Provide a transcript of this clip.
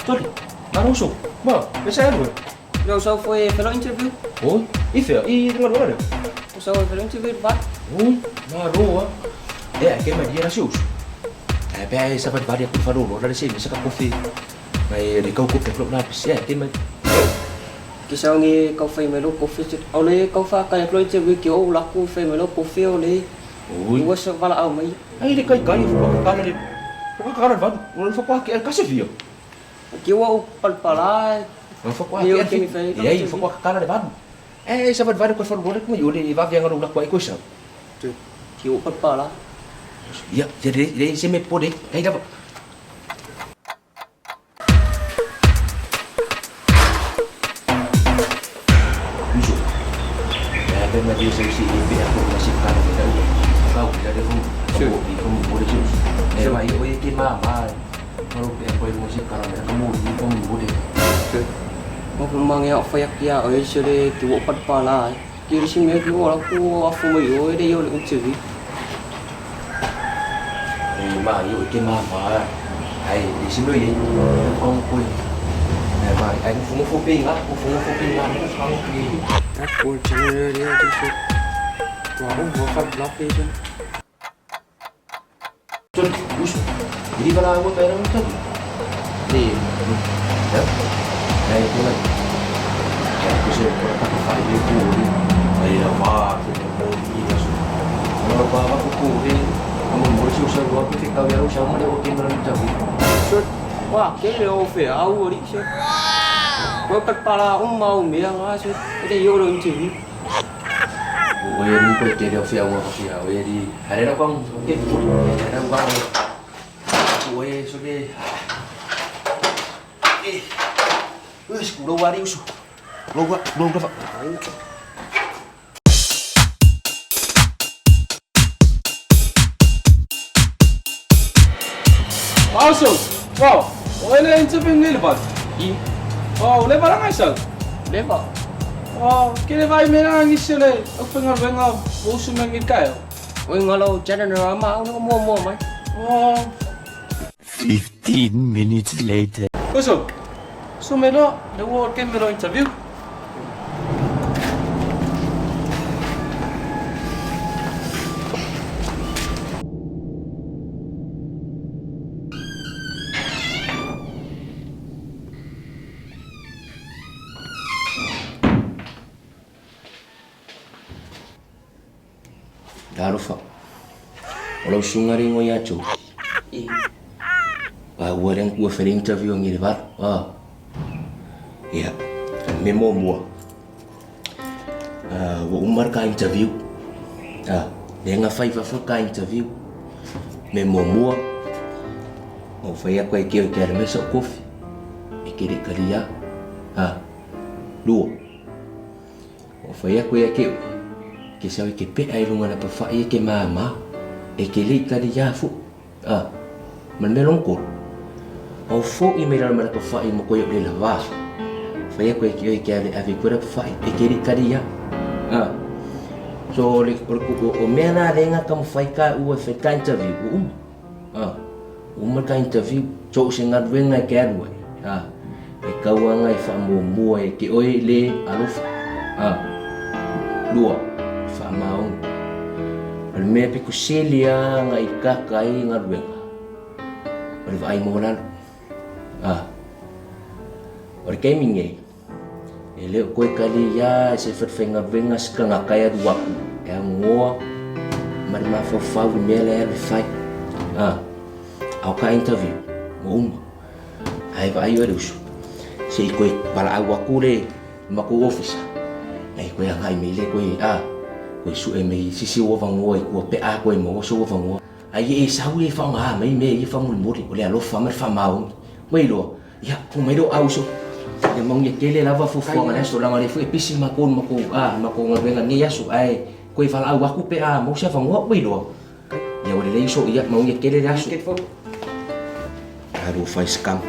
Toli, malo uso. Ma, e sa alu e. Leo sau foi fellow interview. Oi, i fea, i le galuega lea. O sau fellow interview ba. Oi, malo a. E ai ke malia la se uso. Ai pe ai sa valivali aku falolo la le se sa ka kofi. Mai le kau kofi lo la pisi ai ke mai. Ke sau ngi kau fai mai lo kofi se o le kau fa kai lo interview ke o la ku fai mai lo kofi o le. Oi. Ua sa vala au mai. Ai le kai kai fo ka kana le. Fo ka kana valu. O le fo ka ke ka se via. Ke ua o palpala. Fo ka ke e ai fo ka kana le valu. E sa valivali ko falolo le ko yo le va via ngalo la ko ai ko sa. Ke o palpala. Ia, ia le le se me pole. Ai lava. Uso. Ya pe ma dia se si pe aku masih kan ke tau. Kau bila dia pun Sure. di kamu boleh sih. Eh mai oi ke ma ma. Kalau pe aku masih kan kamu di kamu boleh. Mo mang ia fa yak ya o se le ke o palpala. Ke ri si me ke o la ku afu mai o le yo le interview. Eh ma yo ke ma ma. Ai di sini ye. Kong koi. Eh ma ai fu fu pe nga, fu fu pe nga ni kong pe. Aku channel dia tu se. Wah, o vo fa la pe se. Toli, uso. Jadi kalau aku bayar untuk ni, ya, ya itu lah. Ya, aku sih kalau tak fai dia ku ni, ai la va, se te mo ni la su. Kalau ba ba ku ni, kamu mau sih usah gua pikir kau ya usah mau dia oke berani tapi. Se. Wah, ke le o fe au ri se. Ko palpala o mau me nga se. Le yo lo interview. O ye ni ko te le fe au ko ya, o ye di. Hari na kong, oke, hari na kong. O ye so le. Eh. Wes, kulo wari usu. Lo gua, lo gua. Awesome. Wow. O ele interview nele ba. I. Oh, le bara ngai sau. Le ba. Oh, ke le vai mena ngi se le o whenga wenga o usu me ngi kai. O ngalo channel ma o mo mo mai. Oh, 15 minutes later. usu. So me lo, le wo ke me lo interview. Talofa. O lau susuga le igoa ia Joe. I. A ua lea ua fai le interview agi le 8. A. Ia, o le mea muamua. A, ua uma le ka interview. A, lea na fai fafo ka interview. Mea muamua, na ou fai atu ai ke ke ale mai sa'u kofi. E ke le kalia. A, lua. O fai atu ia ke ke sau e ke pea i luga na pafa'i e ke māmā. E ke le i kalia fo'i. A, ma le mea logokolo. O fo'i mai lalo ma le pafa'i ma koe o le lavā. Fai atu e ke oe ke ale ave i koe la pafa'i e ke le i kalia. A, so o le o le o mea la lea na taumafai taua e fai ka interview ua uma. A, ua uma ka interview. So o se galuega e te alu ai. A, e tauaga e faamuamua e te oe le alofa. A, lua, faamaoni. O le mea pito sili lava na i kaka ai galuega, o le vaai maualalo. A, o le taimi nei, e le o toe kali ia e se falefaigaluega se tagata e alu aku e agoa ma le mafaufau i mea la e alu e fai. A, a o ka interview, ua uma. Ae vaai oe le uso, se i toe valaau atu le matou ofisa, nei toe agai mai le toe, a, toe sue mai sisi ou avanoa i tua pe a toe maua sou avanoa. Ai e sau e faaaoga mai mea ia faamolemole, o le alofa ma le faamaoni. Ua iloa, ia, fou mai lou auso. Ia manuia tele lava fuafuaga i le aso, leaga o lea foi e pisi matou i le matou, a, le matou galuega i lenei aso, ae toe valaau atu pe a maua se avanoa, ua iloa. Ia ua lelei uso, ia, manuia tele le aso. Alu fai scam.